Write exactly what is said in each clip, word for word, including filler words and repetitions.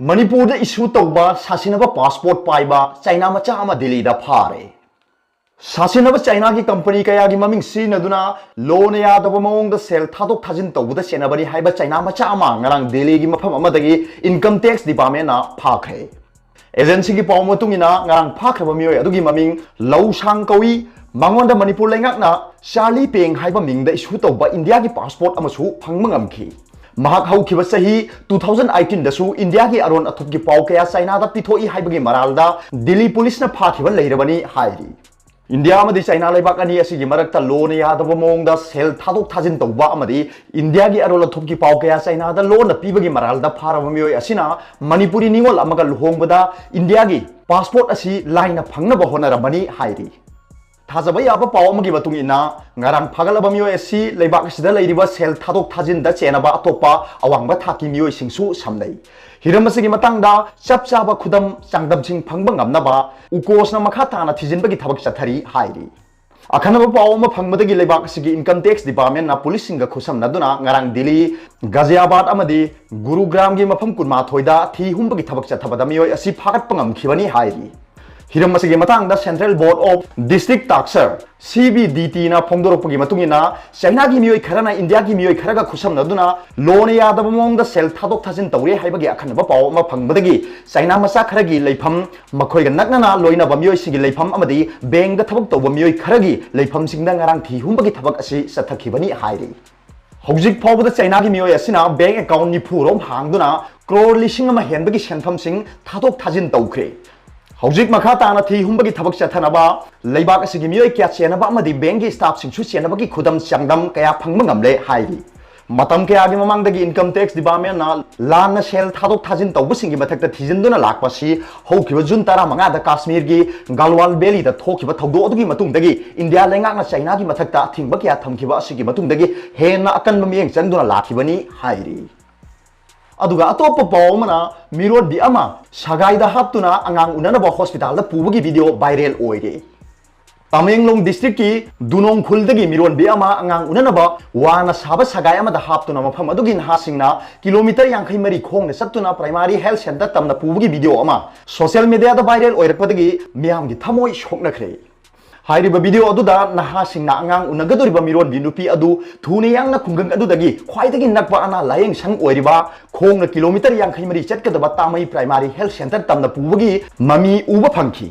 ꯃꯅꯤꯄꯨꯔꯗ issue ꯇꯧꯕ ꯁꯥꯁꯤꯟꯅꯕ passport ꯄꯥꯏꯕ ꯆꯥꯏꯅꯥ ꯃꯆꯥ ꯑꯃ ꯗꯤꯜꯂꯤꯗ ꯐꯥꯔꯦ꯫ ꯁꯥꯁꯤꯟꯅꯕ ꯆꯥꯏꯅꯥꯒꯤ company ꯀꯌꯥꯒꯤ ꯃꯃꯤꯡ ꯁꯤꯖꯤꯟꯅꯗꯨꯅ ꯂꯣꯅ ꯌꯥꯗꯕ ꯃꯑꯣꯡꯗ ꯁꯦꯜ ꯊꯥꯗꯣꯛ ꯊꯥꯖꯤꯟ ꯇꯧꯕꯗ ꯆꯦꯟꯅꯕꯅꯤ ꯍꯥꯏꯕ ꯆꯥꯏꯅꯥ ꯃꯆꯥ ꯑꯃ ꯉꯔꯥꯡ ꯗꯤꯜꯂꯤꯒꯤ ꯃꯐꯝ ꯑꯃꯗꯒꯤ Income Tax Departmentꯅ ꯐꯥꯈ꯭ꯔꯦ꯫ Agencyꯒꯤ ꯄꯥꯎ ꯃꯇꯨꯡ ꯏꯟꯅ, ꯉꯔꯥꯡ ꯐꯥꯈ꯭ꯔꯕ ꯃꯤꯑꯣꯏ ꯑꯗꯨꯒꯤ ꯃꯃꯤꯡ ꯂꯧꯁꯥꯡ ꯀꯧꯏ꯫ ꯃꯉꯣꯟꯗ ꯃꯅꯤꯄꯨꯔ ꯂꯩꯉꯥꯛꯅ ꯆꯥꯔꯂꯤ ꯄꯦꯡ ꯍꯥꯏꯕ ꯃꯤꯡꯗ issue ꯇꯧꯕ ꯏꯟꯗꯤꯌꯥꯒꯤ passport ꯑꯃꯁꯨ ꯐꯪꯕ ꯉꯝꯈꯤ꯫ ꯃꯍꯥꯛ ꯍꯧꯈꯤꯕ ꯆꯍꯤ two thousand eighteenꯗꯁꯨ ꯏꯟꯗꯤꯌꯥꯒꯤ ꯑꯔꯣꯟ ꯑꯊꯨꯞꯀꯤ ꯄꯥꯎ ꯀꯌꯥ ꯆꯥꯏꯅꯥꯗ ꯄꯤꯊꯣꯛꯏ ꯍꯥꯏꯕꯒꯤ ꯃꯔꯥꯜꯗ ꯗꯤꯜꯂꯤ ꯄꯨꯂꯤꯁꯅ ꯐꯥꯈꯤꯕ ꯂꯩꯔꯕꯅꯤ ꯍꯥꯏꯔꯤ꯫ ꯏꯟꯗꯤꯌꯥ ꯑꯃꯗꯤ ꯆꯥꯏꯅꯥ ꯂꯩꯕꯥꯛ ꯑꯅꯤ ꯑꯁꯤꯒꯤ ꯃꯔꯛꯇ ꯂꯣꯅ ꯌꯥꯗꯕ ꯃꯑꯣꯡꯗ ꯁꯦꯜ ꯊꯥꯗꯣꯛ ꯊꯥꯖꯤꯟ ꯇꯧꯕ ꯑꯃꯗꯤ ꯏꯟꯗꯤꯌꯥꯒꯤ ꯑꯔꯣꯜ ꯑꯊꯨꯞꯀꯤ ꯄꯥꯎ ꯀꯌꯥ ꯆꯥꯏꯅꯥꯗ ꯂꯣꯟꯅ ꯄꯤꯕꯒꯤ ꯃꯔꯥꯜꯗ ꯐꯥꯔꯕ ꯃꯤꯑꯣꯏ ꯑꯁꯤꯅ ꯃꯅꯤꯄꯨꯔꯤ ꯅꯤꯉꯣꯜ ꯑꯃꯒ ꯂꯨꯍꯣꯡꯕꯗ ꯏꯟꯗꯤꯌꯥꯒꯤ passport ꯑꯁꯤ ꯂꯥꯏꯅ ꯐꯪꯅꯕ ꯍꯣꯠꯅꯔꯝꯕꯅꯤ ꯍꯥꯏꯔꯤ꯫ ꯊꯥꯖꯕ ꯌꯥꯕ ꯄꯥꯎ ꯑꯃꯒꯤ ꯃꯇꯨꯡ ꯏꯟꯅ, ꯉꯔꯥꯡ ꯐꯥꯒꯠꯂꯕ ꯃꯤꯑꯣꯏ ꯑꯁꯤ ꯂꯩꯕꯥꯛ ꯑꯁꯤꯗ ꯂꯩꯔꯤꯕ ꯁꯦꯜ ꯊꯥꯗꯣꯛ ꯊꯥꯖꯤꯟꯗ ꯆꯦꯟꯅꯕ ꯑꯇꯣꯞꯄ ꯑꯋꯥꯡꯕ ꯊꯥꯛꯀꯤ ꯃꯤꯑꯣꯏꯁꯤꯡꯁꯨ ꯁꯝꯅꯩ꯫ ꯍꯤꯔꯝ ꯑꯁꯤꯒꯤ ꯃꯇꯥꯡꯗ ꯆꯞ ꯆꯥꯕ ꯈꯨꯗꯝ ꯆꯥꯡꯗꯝꯁꯤꯡ ꯐꯪꯕ ꯉꯝꯅꯕ UCOSꯅ ꯃꯈꯥ ꯇꯥꯅ ꯊꯤꯖꯤꯟꯕꯒꯤ ꯊꯕꯛ ꯆꯠꯊꯔꯤ ꯍꯥꯏꯔꯤ꯫ ꯑꯈꯟꯅꯕ ꯄꯥꯎ ꯑꯃ ꯐꯪꯕꯗꯒꯤ ꯂꯩꯕꯥꯛ ꯑꯁꯤꯒꯤ Income Tax Departmentꯅ ꯄꯨꯂꯤꯁꯁꯤꯡꯒ ꯈꯨꯠꯁꯝꯅꯗꯨꯅ ꯉꯔꯥꯡ ꯗꯤꯜꯂꯤ, ꯒꯥꯖꯤꯌꯥꯕꯥꯗ ꯑꯃꯗꯤ ꯒꯨꯔꯨꯒ꯭ꯔꯥꯝꯒꯤ ꯃꯐꯝ ꯀꯨꯟꯃꯥꯊꯣꯏꯗ ꯊꯤ ꯍꯨꯝꯕꯒꯤ ꯊꯕꯛ ꯆꯠꯊꯕꯗ ꯃꯤꯑꯣꯏ ꯑꯁꯤ ꯐꯥꯒꯠꯄ ꯉꯝꯈꯤꯕꯅꯤ ꯍꯥꯏꯔꯤ꯫ ꯍꯤꯔꯝ ꯑꯁꯤꯒꯤ ꯃꯇꯥꯡꯗ Central Board of District Taxes, CBDTꯅ ꯐꯣꯡꯗꯣꯔꯛꯄꯒꯤ ꯃꯇꯨꯡ ꯏꯟꯅ, ꯆꯥꯏꯅꯥꯒꯤ ꯃꯤꯑꯣꯏ ꯈꯔꯅ ꯏꯟꯗꯤꯌꯥꯒꯤ ꯃꯤꯑꯣꯏ ꯈꯔꯒ ꯈꯨꯠꯁꯝꯅꯗꯨꯅ ꯂꯣꯅ ꯌꯥꯗꯕ ꯃꯑꯣꯡꯗ ꯁꯦꯜ ꯊꯥꯗꯣꯛ ꯊꯥꯖꯤꯟ ꯇꯧꯔꯦ ꯍꯥꯏꯕꯒꯤ ꯑꯈꯟꯅꯕ ꯄꯥꯎ ꯑꯃ ꯐꯪꯕꯗꯒꯤ ꯆꯥꯏꯅꯥ ꯃꯆꯥ ꯈꯔꯒꯤ ꯂꯩꯐꯝ, ꯃꯈꯣꯏꯒ ꯅꯛꯅꯅ ꯂꯣꯏꯅꯕ ꯃꯤꯑꯣꯏꯁꯤꯡꯒꯤ ꯂꯩꯐꯝ ꯑꯃꯗꯤ bankꯗ ꯊꯕꯛ ꯇꯧꯕ ꯃꯤꯑꯣꯏ ꯈꯔꯒꯤ ꯂꯩꯐꯝꯁꯤꯡꯗ ꯉꯔꯥꯡ ꯊꯤ ꯍꯨꯝꯕꯒꯤ ꯊꯕꯛ ꯑꯁꯤ ꯆꯠꯊꯈꯤꯕꯅꯤ ꯍꯥꯏꯔꯤ꯫ ꯍꯧꯖꯤꯛ ꯐꯥꯎꯕꯗ ꯆꯥꯏꯅꯥꯒꯤ ꯃꯤꯑꯣꯏ ꯑꯁꯤꯅ bank account ꯅꯤꯐꯨ ꯔꯣꯝ ꯍꯥꯡꯗꯨꯅ ꯀ꯭ꯔꯣꯔ ꯂꯤꯁꯤꯡ ꯑꯃ ꯍꯦꯟꯕꯒꯤ ꯁꯦꯟꯐꯝꯁꯤꯡ ꯊꯥꯗꯣꯛ ꯊꯥꯖꯤꯟ ꯇꯧꯈ꯭ꯔꯦ꯫ ꯍꯧꯖꯤꯛ ꯃꯈꯥ ꯇꯥꯅ ꯊꯤ ꯍꯨꯝꯕꯒꯤ ꯊꯕꯛ ꯆꯠꯊꯅꯕ ꯂꯩꯕꯥꯛ ꯑꯁꯤꯒꯤ ꯃꯤꯑꯣꯏ ꯀꯌꯥ ꯆꯦꯟꯅꯕ ꯑꯃꯗꯤ bankꯒꯤ staffꯁꯤꯡꯁꯨ ꯆꯦꯟꯅꯕꯒꯤ ꯈꯨꯗꯝ ꯆꯥꯡꯗꯝ ꯀꯌꯥ ꯐꯪꯕ ꯉꯝꯂꯦ ꯍꯥꯏꯔꯤ꯫ ꯃꯇꯝ ꯀꯌꯥꯒꯤ ꯃꯃꯥꯡꯗꯒꯤ Income Tax Departmentꯅ ꯂꯥꯟꯅ ꯁꯦꯜ ꯊꯥꯗꯣꯛ ꯊꯥꯖꯤꯟ ꯇꯧꯕꯁꯤꯡꯒꯤ ꯃꯊꯛꯇ ꯊꯤꯖꯤꯟꯗꯨꯅ ꯂꯥꯛꯄꯁꯤ ꯍꯧꯈꯤꯕ ꯖꯨꯟ ꯇꯔꯥꯃꯉꯥꯗ ꯀꯥꯁꯃꯤꯔꯒꯤ ꯒꯥꯜꯋꯥꯟ ꯚꯦꯂꯤꯗ ꯊꯣꯛꯈꯤꯕ ꯊꯧꯗꯣꯛ ꯑꯗꯨꯒꯤ ꯃꯇꯨꯡꯗꯒꯤ ꯏꯟꯗꯤꯌꯥ ꯂꯩꯉꯥꯛꯅ ꯆꯥꯏꯅꯥꯒꯤ ꯃꯊꯛꯇ ꯑꯊꯤꯡꯕ ꯀꯌꯥ ꯊꯝꯈꯤꯕ ꯑꯁꯤꯒꯤ ꯃꯇꯨꯡꯗꯒꯤ ꯍꯦꯟꯅ ꯑꯀꯟꯕ ꯃꯤꯠꯌꯦꯡ ꯆꯪꯗꯨꯅ ꯂꯥꯛꯈꯤꯕꯅꯤ ꯍꯥꯏꯔꯤ꯫ ꯑꯗꯨꯒ ꯑꯇꯣꯞꯄ ꯄꯥꯎ ꯑꯃꯅ, ꯃꯤꯔꯣꯟꯕꯤ ꯑꯃ ꯁꯒꯥꯏꯗ ꯍꯥꯞꯇꯨꯅ ꯑꯉꯥꯡ ꯎꯅꯅꯕ hospitalꯗ ꯄꯨꯕꯒꯤ video viral ꯑꯣꯏꯔꯦ꯫ ꯇꯃꯦꯡꯂꯣꯡ districtꯀꯤ ꯗꯨꯅꯣꯡ ꯈꯨꯜꯗꯒꯤ ꯃꯤꯔꯣꯟꯕꯤ ꯑꯃ ꯑꯉꯥꯡ ꯎꯅꯅꯕ ꯋꯥꯅ ꯁꯥꯕ ꯁꯒꯥꯏ ꯑꯃꯗ ꯍꯥꯞꯇꯨꯅ ꯃꯐꯝ ꯑꯗꯨꯒꯤ ꯅꯍꯥꯁꯤꯡꯅ kilometre ꯌꯥꯡꯈꯩ ꯃꯔꯤ ꯈꯣꯡꯅ ꯆꯠꯇꯨꯅ primary health centre ꯇꯝꯅ ꯄꯨꯕꯒꯤ video ꯑꯃ social mediaꯗ viral ꯑꯣꯏꯔꯛꯄꯗꯒꯤ ꯃꯤꯌꯥꯝꯒꯤ ꯊꯃꯣꯏ ꯁꯣꯛꯅꯈ꯭ꯔꯦ꯫ ꯍꯥꯏꯔꯤꯕ video ꯑꯗꯨꯗ ꯅꯍꯥꯁꯤꯡꯅ ꯑꯉꯥꯡ ꯎꯅꯒꯗꯧꯔꯤꯕ ꯃꯤꯔꯣꯟꯕꯤ ꯅꯨꯄꯤ ꯑꯗꯨ ꯊꯨꯅ ꯌꯥꯡꯅ ꯈꯨꯡꯒꯪ ꯑꯗꯨꯗꯒꯤ ꯈ꯭ꯋꯥꯏꯗꯒꯤ ꯅꯛꯄ ꯑꯅꯥ ꯂꯥꯌꯦꯡ ꯁꯪ ꯑꯣꯏꯔꯤꯕ ꯈꯣꯡꯅ kilometre ꯌꯥꯡꯈꯩ ꯃꯔꯤ ꯆꯠꯀꯗꯕ ꯇꯥꯃꯩ primary health centre ꯇꯝꯅ ꯄꯨꯕꯒꯤ ꯃꯃꯤ ꯎꯕ ꯐꯪꯈꯤ꯫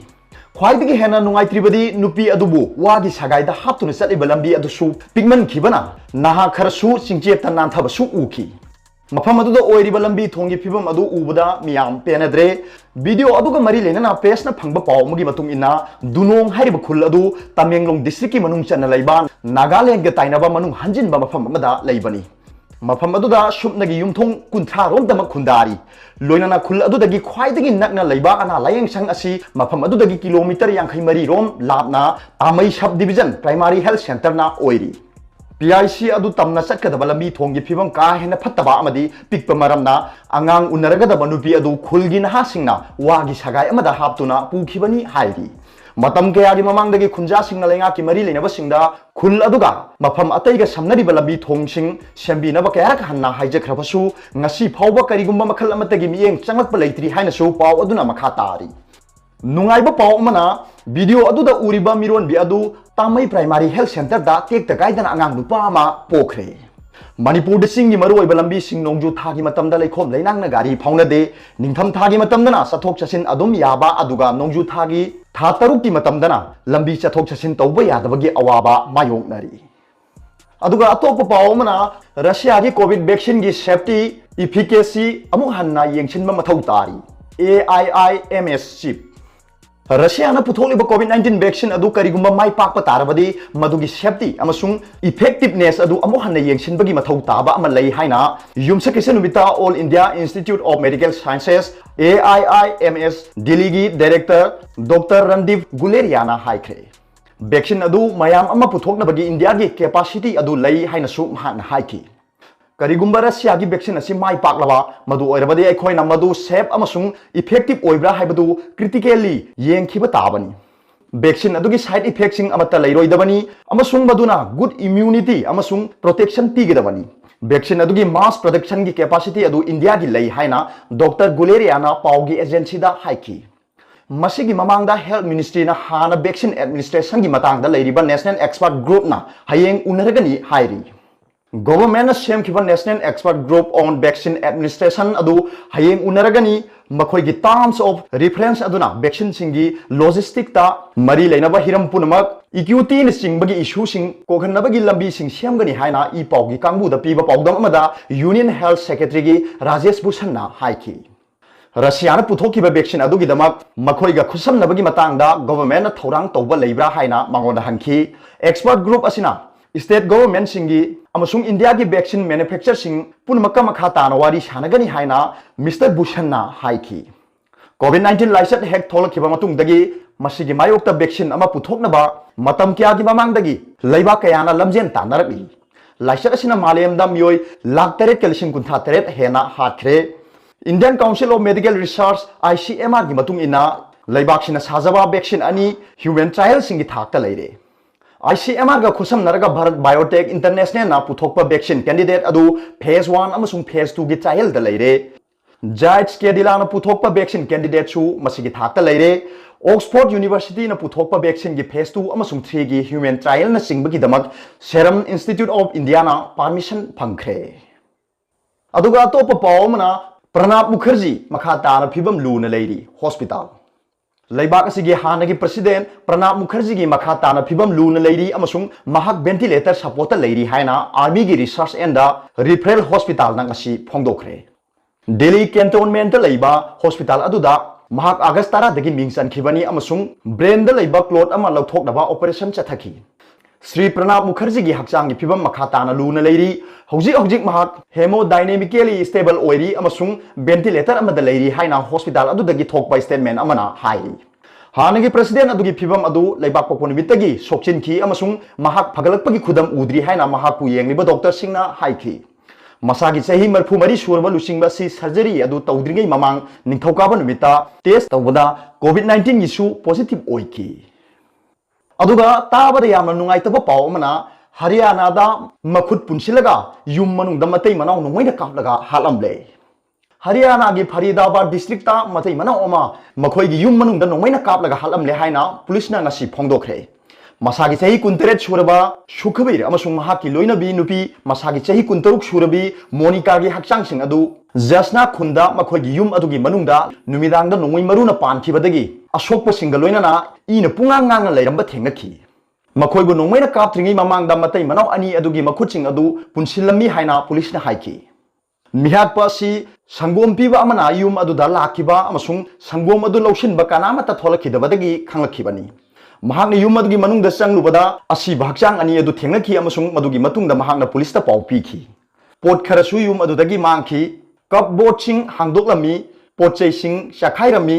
ꯈ꯭ꯋꯥꯏꯗꯒꯤ ꯍꯦꯟꯅ ꯅꯨꯡꯉꯥꯏꯇ꯭ꯔꯤꯕꯗꯤ ꯅꯨꯄꯤ ꯑꯗꯨꯕꯨ ꯋꯥꯒꯤ ꯁꯒꯥꯏꯗ ꯍꯥꯞꯇꯨꯅ ꯆꯠꯂꯤꯕ ꯂꯝꯕꯤ ꯑꯗꯨꯁꯨ ꯄꯤꯛꯃꯟꯈꯤꯕꯅ ꯅꯍꯥ ꯈꯔꯁꯨ ꯆꯤꯡꯆꯦꯠꯇ ꯅꯥꯟꯊꯕꯁꯨ ꯎꯈꯤ꯫ ꯃꯐꯝ ꯑꯗꯨꯗ ꯑꯣꯏꯔꯤꯕ ꯂꯝꯕꯤ ꯊꯣꯡꯒꯤ ꯐꯤꯕꯝ ꯑꯗꯨ ꯎꯕꯗ ꯃꯤꯌꯥꯝ ꯄꯦꯟꯅꯗ꯭ꯔꯦ꯫ Video ꯑꯗꯨꯒ ꯃꯔꯤ ꯂꯩꯅꯅ pressꯅ ꯐꯪꯕ ꯄꯥꯎ ꯑꯃꯒꯤ ꯃꯇꯨꯡ ꯏꯟꯅ, ꯗꯨꯅꯣꯡ ꯍꯥꯏꯔꯤꯕ ꯈꯨꯜ ꯑꯗꯨ ꯇꯃꯦꯡꯂꯣꯡ districtꯀꯤ ꯃꯅꯨꯡ ꯆꯟꯅ ꯂꯩꯕ ꯅꯥꯒꯥꯂꯦꯟꯗꯒ ꯇꯥꯏꯅꯕ ꯃꯅꯨꯡ ꯍꯟꯖꯤꯟꯕ ꯃꯐꯝ ꯑꯃꯗ ꯂꯩꯕꯅꯤ꯫ ꯃꯐꯝ ꯑꯗꯨꯗ ꯁꯨꯞꯅꯒꯤ ꯌꯨꯝꯊꯣꯡ ꯀꯨꯟꯊ꯭ꯔꯥ ꯔꯣꯝꯇꯃꯛ ꯈꯨꯟꯗꯥꯔꯤ꯫ ꯂꯣꯏꯅꯅ ꯈꯨꯜ ꯑꯗꯨꯗꯒꯤ ꯈ꯭ꯋꯥꯏꯗꯒꯤ ꯅꯛꯅ ꯂꯩꯕ ꯑꯅꯥ ꯂꯥꯌꯦꯡ ꯁꯪ ꯑꯁꯤ ꯃꯐꯝ ꯑꯗꯨꯗꯒꯤ kilometre ꯌꯥꯡꯈꯩ ꯃꯔꯤ ꯔꯣꯝ ꯂꯥꯞꯅ ꯇꯥꯃꯩ sub division primary health centreꯅ ꯑꯣꯏꯔꯤ꯫ PHC ꯑꯗꯨ ꯇꯝꯅ ꯆꯠꯀꯗꯕ ꯂꯝꯕꯤ ꯊꯣꯡꯒꯤ ꯐꯤꯕꯝ ꯀꯥ ꯍꯦꯟꯅ ꯐꯠꯇꯕ ꯑꯃꯗꯤ ꯄꯤꯛꯄ ꯃꯔꯝꯅ ꯑꯉꯥꯡ ꯎꯅꯔꯒꯗꯕ ꯅꯨꯄꯤ ꯑꯗꯨ ꯈꯨꯜꯒꯤ ꯅꯍꯥꯁꯤꯡꯅ ꯋꯥꯒꯤ ꯁꯒꯥꯏ ꯑꯃꯗ ꯍꯥꯞꯇꯨꯅ ꯄꯨꯈꯤꯕꯅꯤ ꯍꯥꯏꯔꯤ꯫ ꯃꯇꯝ ꯀꯌꯥꯒꯤ ꯃꯃꯥꯡꯗꯒꯤ ꯈꯨꯟꯖꯥꯁꯤꯡꯅ ꯂꯩꯉꯥꯛꯀꯤ ꯃꯔꯤ ꯂꯩꯅꯕꯁꯤꯡꯗ ꯈꯨꯜ ꯑꯗꯨꯒ ꯃꯐꯝ ꯑꯇꯩꯒ ꯁꯝꯅꯔꯤꯕ ꯂꯝꯕꯤ ꯊꯣꯡꯁꯤꯡ ꯁꯦꯝꯕꯤꯅꯕ ꯀꯌꯥꯔꯛ ꯍꯟꯅ ꯍꯥꯏꯖꯈ꯭ꯔꯕꯁꯨ, ꯉꯁꯤ ꯐꯥꯎꯕ ꯀꯔꯤꯒꯨꯝꯕ ꯃꯈꯜ ꯑꯃꯠꯇꯒꯤ ꯃꯤꯠꯌꯦꯡ ꯆꯪꯂꯛꯄ ꯂꯩꯇ꯭ꯔꯤ ꯍꯥꯏꯅꯁꯨ ꯄꯥꯎ ꯑꯗꯨꯅ ꯃꯈꯥ ꯇꯥꯔꯤ꯫ ꯅꯨꯡꯉꯥꯏꯕ ꯄꯥꯎ ꯑꯃꯅ, video ꯑꯗꯨꯗ ꯎꯔꯤꯕ ꯃꯤꯔꯣꯟꯕꯤ ꯑꯗꯨ ꯇꯥꯃꯩ primary health centreꯗ ꯇꯦꯛꯇ ꯀꯥꯏꯗꯅ ꯑꯉꯥꯡ ꯅꯨꯄꯥ ꯑꯃ ꯄꯣꯛꯈ꯭ꯔꯦ꯫ ꯃꯅꯤꯄꯨꯔꯗ ꯆꯤꯡꯒꯤ ꯃꯔꯨꯑꯣꯏꯕ ꯂꯝꯕꯤꯁꯤꯡ ꯅꯣꯡꯖꯨ ꯊꯥꯒꯤ ꯃꯇꯝꯗ ꯂꯩꯈꯣꯝ ꯂꯩꯅꯥꯡꯅ ꯒꯥꯔꯤ ꯐꯥꯎꯅꯗꯦ꯫ ꯅꯤꯡꯊꯝ ꯊꯥꯒꯤ ꯃꯇꯝꯗꯅ ꯆꯠꯊꯣꯛ ꯆꯠꯁꯤꯟ ꯑꯗꯨꯝ ꯌꯥꯕ, ꯑꯗꯨꯒ ꯅꯣꯡꯖꯨ ꯊꯥꯒꯤ ꯊꯥ ꯇꯔꯨꯛꯀꯤ ꯃꯇꯝꯗꯅ ꯂꯝꯕꯤ ꯆꯠꯊꯣꯛ ꯆꯠꯁꯤꯟ ꯇꯧꯕ ꯌꯥꯗꯕꯒꯤ ꯑꯋꯥꯕ ꯃꯥꯌꯣꯛꯅꯔꯤ꯫ ꯑꯗꯨꯒ ꯑꯇꯣꯞꯄ ꯄꯥꯎ ꯑꯃꯅ, ꯔꯁꯤꯌꯥꯒꯤ COVID vaccineꯒꯤ safety, efficacy ꯑꯃꯨꯛ ꯍꯟꯅ ꯌꯦꯡꯁꯤꯟꯕ ꯃꯊꯧ ꯇꯥꯔꯤ꯫ AIIMS chief, ꯔꯁꯤꯌꯥꯅ ꯄꯨꯊꯣꯛꯂꯤꯕ COVID nineteen vaccine ꯑꯗꯨ ꯀꯔꯤꯒꯨꯝꯕ ꯃꯥꯏ ꯄꯥꯛꯄ ꯇꯥꯔꯕꯗꯤ, ꯃꯗꯨꯒꯤ safety ꯑꯃꯁꯨꯡ effectiveness ꯑꯗꯨ ꯑꯃꯨꯛ ꯍꯟꯅ ꯌꯦꯡꯁꯤꯟꯕꯒꯤ ꯃꯊꯧ ꯇꯥꯕ ꯑꯃ ꯂꯩ ꯍꯥꯏꯅ ꯌꯨꯝꯁꯀꯩꯁ ꯅꯨꯃꯤꯠꯇ All India Institute of Medical Sciences, AIIMS, ꯗꯤꯜꯂꯤꯒꯤ director Doctor Randeep Guleriaꯅ ꯍꯥꯏꯈ꯭ꯔꯦ꯫ Vaccine ꯑꯗꯨ ꯃꯌꯥꯝ ꯑꯃ ꯄꯨꯊꯣꯛꯅꯕꯒꯤ ꯏꯟꯗꯤꯌꯥꯒꯤ capacity ꯑꯗꯨ ꯂꯩ ꯍꯥꯏꯅꯁꯨ ꯃꯍꯥꯛꯅ ꯍꯥꯏꯈꯤ꯫ ꯀꯔꯤꯒꯨꯝꯕ ꯔꯁꯤꯌꯥꯒꯤ vaccine ꯑꯁꯤ ꯃꯥꯏ ꯄꯥꯛꯂꯕ, ꯃꯗꯨ ꯑꯣꯏꯔꯕꯗꯤ ꯑꯩꯈꯣꯏꯅ ꯃꯗꯨ safe ꯑꯃꯁꯨꯡ effective ꯑꯣꯏꯕ꯭ꯔꯥ ꯍꯥꯏꯕꯗꯨ critically ꯌꯦꯡꯈꯤꯕ ꯇꯥꯕꯅꯤ꯫ Vaccine ꯑꯗꯨꯒꯤ side effectꯁꯤꯡ ꯑꯃꯠꯇ ꯂꯩꯔꯣꯏꯗꯕꯅꯤ ꯑꯃꯁꯨꯡ ꯃꯗꯨꯅ good immunity ꯑꯃꯁꯨꯡ protection ꯄꯤꯒꯗꯕꯅꯤ꯫ Vaccine ꯑꯗꯨꯒꯤ mass productionꯒꯤ capacityꯗꯨ ꯏꯟꯗꯤꯌꯥꯒꯤ ꯂꯩ ꯍꯥꯏꯅ ꯗꯣꯛꯇꯔ ꯒꯨꯂꯦꯔꯤꯌꯥꯅ ꯄꯥꯎꯒꯤ agencyꯗ ꯍꯥꯏꯈꯤ꯫ ꯃꯁꯤꯒꯤ ꯃꯃꯥꯡꯗ health ministryꯅ ꯍꯥꯟꯅ vaccine administrationꯒꯤ ꯃꯇꯥꯡꯗ ꯂꯩꯔꯤꯕ national expert groupꯅ ꯍꯌꯦꯡ ꯎꯅꯔꯒꯅꯤ ꯍꯥꯏꯔꯤ꯫ Governmentꯅ ꯁꯦꯝꯈꯤꯕ National Expert Group on Vaccine Administration ꯑꯗꯨ ꯍꯌꯦꯡ ꯎꯅꯔꯒꯅꯤ꯫ ꯃꯈꯣꯏꯒꯤ terms of reference ꯑꯗꯨꯅ vaccineꯁꯤꯡꯒꯤ logisticꯇ ꯃꯔꯤ ꯂꯩꯅꯕ ꯍꯤꯔꯝ ꯄꯨꯝꯅꯃꯛ equityꯅꯆꯤꯡꯕꯒꯤ issueꯁꯤꯡ ꯀꯣꯛꯍꯟꯅꯕꯒꯤ ꯂꯝꯕꯤꯁꯤꯡ ꯁꯦꯝꯒꯅꯤ ꯍꯥꯏꯅ ꯏ ꯄꯥꯎꯒꯤ ꯀꯥꯡꯕꯨꯗ ꯄꯤꯕ ꯄꯥꯎꯗꯝ ꯑꯃꯗ Union Health Secretaryꯒꯤ ꯔꯥꯖꯦꯁ ꯚꯨꯁꯟꯅ ꯍꯥꯏꯈꯤ꯫ ꯔꯁꯤꯌꯥꯅ ꯄꯨꯊꯣꯛꯈꯤꯕ vaccine ꯑꯗꯨꯒꯤꯗꯃꯛ ꯃꯈꯣꯏꯒ ꯈꯨꯠꯁꯝꯅꯕꯒꯤ ꯃꯇꯥꯡꯗ governmentꯅ ꯊꯧꯔꯥꯡ ꯇꯧꯕ ꯂꯩꯕ꯭ꯔꯥ ꯍꯥꯏꯅ ꯃꯉꯣꯟꯗ ꯍꯪꯈꯤ꯫ Expert group ꯑꯁꯤꯅ state governmentꯁꯤꯡꯒꯤ ꯑꯃꯁꯨꯡ ꯏꯟꯗꯤꯌꯥꯒꯤ vaccine manufacturerꯁꯤꯡ ꯄꯨꯝꯅꯃꯛꯀ ꯃꯈꯥ ꯇꯥꯅ ꯋꯥꯔꯤ ꯁꯥꯟꯅꯒꯅꯤ ꯍꯥꯏꯅ Mister ꯚꯨꯁꯟꯅ ꯍꯥꯏꯈꯤ꯫ COVID nineteen ꯂꯥꯏꯆꯠ ꯍꯦꯛ ꯊꯣꯛꯂꯛꯈꯤꯕ ꯃꯇꯨꯡꯗꯒꯤ ꯃꯁꯤꯒꯤ ꯃꯥꯌꯣꯛꯇ vaccine ꯑꯃ ꯄꯨꯊꯣꯛꯅꯕ ꯃꯇꯝ ꯀꯌꯥꯒꯤ ꯃꯃꯥꯡꯗꯒꯤ ꯂꯩꯕꯥꯛ ꯀꯌꯥꯅ ꯂꯝꯖꯦꯟ ꯇꯥꯟꯅꯔꯛꯂꯤ꯫ ꯂꯥꯏꯆꯠ ꯑꯁꯤꯅ ꯃꯥꯂꯦꯝꯗ ꯃꯤꯑꯣꯏ ꯂꯥꯈ ꯇꯔꯦꯠꯀ ꯂꯤꯁꯤꯡ ꯀꯨꯟꯊ꯭ꯔꯥ ꯇꯔꯦꯠ ꯍꯦꯟꯅ ꯍꯥꯠꯈ꯭ꯔꯦ꯫ Indian Council of Medical Research, ICMRꯒꯤ ꯃꯇꯨꯡ ꯏꯟꯅ, ꯂꯩꯕꯥꯛꯁꯤꯅ ꯁꯥꯖꯕ vaccine ꯑꯅꯤ human trialꯁꯤꯡꯒꯤ ꯊꯥꯛꯇ ꯂꯩꯔꯦ꯫ ICMRꯒ ꯈꯨꯠꯁꯝꯅꯔꯒ Bharat Biotech Internationalꯅ ꯄꯨꯊꯣꯛꯄ vaccine candidate ꯑꯗꯨ phase one ꯑꯃꯁꯨꯡ phase twoꯒꯤ trialꯗ ꯂꯩꯔꯦ꯫ Zydus Cadilana ꯄꯨꯊꯣꯛꯄ vaccine candidateꯁꯨ ꯃꯁꯤꯒꯤ ꯊꯥꯛꯇ ꯂꯩꯔꯦ꯫ Oxford Universityꯅ ꯄꯨꯊꯣꯛꯄ vaccineꯒꯤ phase two ꯑꯃꯁꯨꯡ threeꯒꯤ human trialꯅꯆꯤꯡꯕꯒꯤꯗꯃꯛ Serum Institute of Indiaꯅ permission ꯐꯪꯈ꯭ꯔꯦ꯫ ꯑꯗꯨꯒ ꯑꯇꯣꯞꯄ ꯄꯥꯎ ꯑꯃꯅ, ꯄ꯭ꯔꯅꯥꯕ ꯃꯨꯈꯔꯖꯤ ꯃꯈꯥ ꯇꯥꯅ ꯐꯤꯕꯝ ꯂꯨꯅ ꯂꯩꯔꯤ, hospital꯫ ꯂꯩꯕꯥꯛ ꯑꯁꯤꯒꯤ ꯍꯥꯟꯅꯒꯤ president ꯄ꯭ꯔꯅꯥꯕ ꯃꯨꯈꯔꯖꯤꯒꯤ ꯃꯈꯥ ꯇꯥꯅ ꯐꯤꯕꯝ ꯂꯨꯅ ꯂꯩꯔꯤ ꯑꯃꯁꯨꯡ ꯃꯍꯥꯛ ventilator supportꯇ ꯂꯩꯔꯤ ꯍꯥꯏꯅ armyꯒꯤ research and referral hospitalꯅ ꯉꯁꯤ ꯐꯣꯡꯗꯣꯛꯈ꯭ꯔꯦ꯫ ꯗꯦꯜꯂꯤ cantonmentꯇ ꯂꯩꯕ hospital ꯑꯗꯨꯗ ꯃꯍꯥꯛ ꯑꯥꯒꯁ ꯇꯔꯥꯗꯒꯤ ꯃꯤꯡ ꯆꯟꯈꯤꯕꯅꯤ ꯑꯃꯁꯨꯡ brainꯗ ꯂꯩꯕ clot ꯑꯃ ꯂꯧꯊꯣꯛꯅꯕ operation ꯆꯠꯊꯈꯤ꯫ ꯁ꯭ꯔꯤ ꯄ꯭ꯔꯅꯥꯕ ꯃꯨꯈꯔꯖꯤꯒꯤ ꯍꯛꯆꯥꯡꯒꯤ ꯐꯤꯕꯝ ꯃꯈꯥ ꯇꯥꯅ ꯂꯨꯅ ꯂꯩꯔꯤ꯫ ꯍꯧꯖꯤꯛ ꯍꯧꯖꯤꯛ ꯃꯍꯥꯛ hemodynamically stable ꯑꯣꯏꯔꯤ ꯑꯃꯁꯨꯡ ventilator ꯑꯃꯗ ꯂꯩꯔꯤ ꯍꯥꯏꯅ hospital ꯑꯗꯨꯗꯒꯤ ꯊꯣꯛꯄ statement ꯑꯃꯅ ꯍꯥꯏꯔꯤ꯫ ꯍꯥꯟꯅꯒꯤ president ꯑꯗꯨꯒꯤ ꯐꯤꯕꯝ ꯑꯗꯨ ꯂꯩꯕꯥꯛ ꯄꯣꯛꯄ ꯅꯨꯃꯤꯠꯇꯒꯤ ꯁꯣꯛꯆꯤꯟꯈꯤ ꯑꯃꯁꯨꯡ ꯃꯍꯥꯛ ꯐꯒꯠꯂꯛꯄꯒꯤ ꯈꯨꯗꯝ ꯎꯗ꯭ꯔꯤ ꯍꯥꯏꯅ ꯃꯍꯥꯛꯄꯨ ꯌꯦꯡꯂꯤꯕ doctorꯁꯤꯡꯅ ꯍꯥꯏꯈꯤ꯫ ꯃꯁꯥꯒꯤ ꯆꯍꯤ ꯃꯔꯤꯐꯨ ꯃꯔꯤ ꯁꯨꯔꯕ ꯂꯨꯆꯤꯡꯕ ꯑꯁꯤ surgery ꯑꯗꯨ ꯇꯧꯗ꯭ꯔꯤꯉꯩ ꯃꯃꯥꯡ ꯅꯤꯡꯊꯧꯀꯥꯕ ꯅꯨꯃꯤꯠꯇ test ꯇꯧꯕꯗ COVID nineteenꯒꯤꯁꯨ positive ꯑꯣꯏꯈꯤ꯫ ꯑꯗꯨꯒ ꯇꯥꯕꯗ ꯌꯥꯝꯅ ꯅꯨꯡꯉꯥꯏꯇꯕ ꯄꯥꯎ ꯑꯃꯅ, ꯍꯔꯤꯌꯥꯅꯥꯗ ꯃꯈꯨꯠ ꯄꯨꯟꯁꯤꯜꯂꯒ ꯌꯨꯝ ꯃꯅꯨꯡꯗ ꯃꯇꯩ ꯃꯅꯥꯎ ꯅꯣꯡꯃꯩꯅ ꯀꯥꯞꯂꯒ ꯍꯥꯠꯂꯝꯂꯦ꯫ ꯍꯔꯤꯌꯥꯅꯥꯒꯤ ꯐꯔꯤꯗꯥꯕꯥꯗ ꯗꯤꯁꯇ꯭ꯔꯤꯛꯇ ꯃꯇꯩ ꯃꯅꯥꯎ ꯑꯃ ꯃꯈꯣꯏꯒꯤ ꯌꯨꯝ ꯃꯅꯨꯡꯗ ꯅꯣꯡꯃꯩꯅ ꯀꯥꯞꯂꯒ ꯍꯥꯠꯂꯝꯂꯦ ꯍꯥꯏꯅ ꯄꯨꯂꯤꯁꯅ ꯉꯁꯤ ꯐꯣꯡꯗꯣꯛꯈ꯭ꯔꯦ꯫ ꯃꯁꯥꯒꯤ ꯆꯍꯤ ꯀꯨꯟꯇꯔꯦꯠ ꯁꯨꯔꯕ ꯁꯨꯈꯕꯤꯔ ꯑꯃꯁꯨꯡ ꯃꯍꯥꯛꯀꯤ ꯂꯣꯏꯅꯕꯤ ꯅꯨꯄꯤ ꯃꯁꯥꯒꯤ ꯆꯍꯤ ꯀꯨꯟꯇꯔꯨꯛ ꯁꯨꯔꯕꯤ ꯃꯣꯅꯤꯀꯥꯒꯤ ꯍꯛꯆꯥꯡꯁꯤꯡ ꯑꯗꯨ ꯖꯁꯅꯥ ꯈꯨꯟꯗ ꯃꯈꯣꯏꯒꯤ ꯌꯨꯝ ꯑꯗꯨꯒꯤ ꯃꯅꯨꯡꯗ ꯅꯨꯃꯤꯗꯥꯡꯗ ꯅꯣꯡꯃꯩ ꯃꯔꯨꯅ ꯄꯥꯟꯈꯤꯕꯗꯒꯤ ꯑꯁꯣꯛꯄꯁꯤꯡꯒ ꯂꯣꯏꯅꯅ ꯏꯅ ꯄꯨꯡꯉꯥꯡ ꯉꯥꯡꯅ ꯂꯩꯔꯝꯕ ꯊꯦꯡꯅꯈꯤ꯫ ꯃꯈꯣꯏꯕꯨ ꯅꯣꯡꯃꯩꯅ ꯀꯥꯞꯇ꯭ꯔꯤꯉꯩ ꯃꯃꯥꯡꯗ ꯃꯇꯩ ꯃꯅꯥꯎ ꯑꯅꯤ ꯑꯗꯨꯒꯤ ꯃꯈꯨꯠꯁꯤꯡ ꯑꯗꯨ ꯄꯨꯟꯁꯤꯜꯂꯝꯃꯤ ꯍꯥꯏꯅ ꯄꯨꯂꯤꯁꯅ ꯍꯥꯏꯈꯤ꯫ ꯃꯤꯍꯥꯠꯄ ꯑꯁꯤ ꯁꯪꯒꯣꯝ ꯄꯤꯕ ꯑꯃꯅ ꯌꯨꯝ ꯑꯗꯨꯗ ꯂꯥꯛꯈꯤꯕ ꯑꯃꯁꯨꯡ ꯁꯪꯒꯣꯝ ꯑꯗꯨ ꯂꯧꯁꯤꯟꯕ ꯀꯅꯥꯃꯠꯇ ꯊꯣꯛꯂꯛꯈꯤꯗꯕꯗꯒꯤ ꯈꯪꯂꯛꯈꯤꯕꯅꯤ꯫ ꯃꯍꯥꯛꯅ ꯌꯨꯝ ꯑꯗꯨꯒꯤ ꯃꯅꯨꯡꯗ ꯆꯪꯂꯨꯕꯗ ꯑꯁꯤꯕ ꯍꯛꯆꯥꯡ ꯑꯅꯤ ꯑꯗꯨ ꯊꯦꯡꯅꯈꯤ ꯑꯃꯁꯨꯡ ꯃꯗꯨꯒꯤ ꯃꯇꯨꯡꯗ ꯃꯍꯥꯛꯅ ꯄꯨꯂꯤꯁꯇ ꯄꯥꯎ ꯄꯤꯈꯤ꯫ ꯄꯣꯠ ꯈꯔꯁꯨ ꯌꯨꯝ ꯑꯗꯨꯗꯒꯤ ꯃꯥꯡꯈꯤ꯫ ꯀꯞꯕꯣꯔꯗꯁꯤꯡ ꯍꯥꯡꯗꯣꯛꯂꯝꯃꯤ, ꯄꯣꯠ ꯆꯩꯁꯤꯡ ꯆꯥꯈꯥꯏꯔꯝꯃꯤ꯫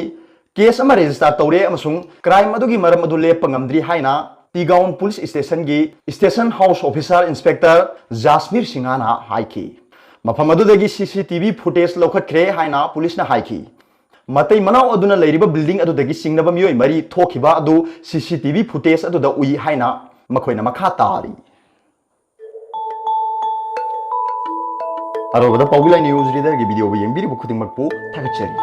ꯀꯦꯁ ꯑꯃ ꯔꯦꯖꯤꯁꯇꯥꯔ ꯇꯧꯔꯦ ꯑꯃꯁꯨꯡ ꯀ꯭ꯔꯥꯏꯝ ꯑꯗꯨꯒꯤ ꯃꯔꯝ ꯑꯗꯨ ꯂꯦꯞꯄ ꯉꯝꯗ꯭ꯔꯤ ꯍꯥꯏꯅ ꯇꯤꯒꯥꯎꯟ ꯄꯨꯂꯤꯁ ꯁ꯭ꯇꯦꯁꯟꯒꯤ station house officer inspector Jasmir ꯁꯤꯡꯍꯅ ꯍꯥꯏꯈꯤ꯫ ꯃꯐꯝ ꯑꯗꯨꯗꯒꯤ ꯁꯤ ꯁꯤ ꯇꯤ ꯚꯤ ꯐꯨꯇꯦꯖ ꯂꯧꯈꯠꯈ꯭ꯔꯦ ꯍꯥꯏꯅ ꯄꯨꯂꯤꯁꯅ ꯍꯥꯏꯈꯤ꯫ ꯃꯇꯩ ꯃꯅꯥꯎ ꯑꯗꯨꯅ ꯂꯩꯔꯤꯕ ꯕꯤꯜꯗꯤꯡ ꯑꯗꯨꯗꯒꯤ ꯆꯤꯡꯅꯕ ꯃꯤꯑꯣꯏ ꯃꯔꯤ ꯊꯣꯛꯈꯤꯕ ꯑꯗꯨ ꯁꯤ ꯁꯤ ꯇꯤ ꯚꯤ ꯐꯨꯇꯦꯖ ꯑꯗꯨꯗ ꯎꯏ ꯍꯥꯏꯅ ꯃꯈꯣꯏꯅ ꯃꯈꯥ ꯇꯥꯔꯤ꯫ ꯑꯔꯣꯏꯕꯗ ꯄꯥꯎꯕꯤ ꯂꯥꯏ ꯅ꯭ꯌꯨꯁ ꯔꯤꯗꯔꯒꯤ ꯚꯤꯗꯤꯑꯣꯕꯨ ꯌꯦꯡꯕꯤꯔꯤꯕ ꯈꯨꯗꯤꯡꯃꯛꯄꯨ ꯊꯥꯒꯠꯆꯔꯤ꯫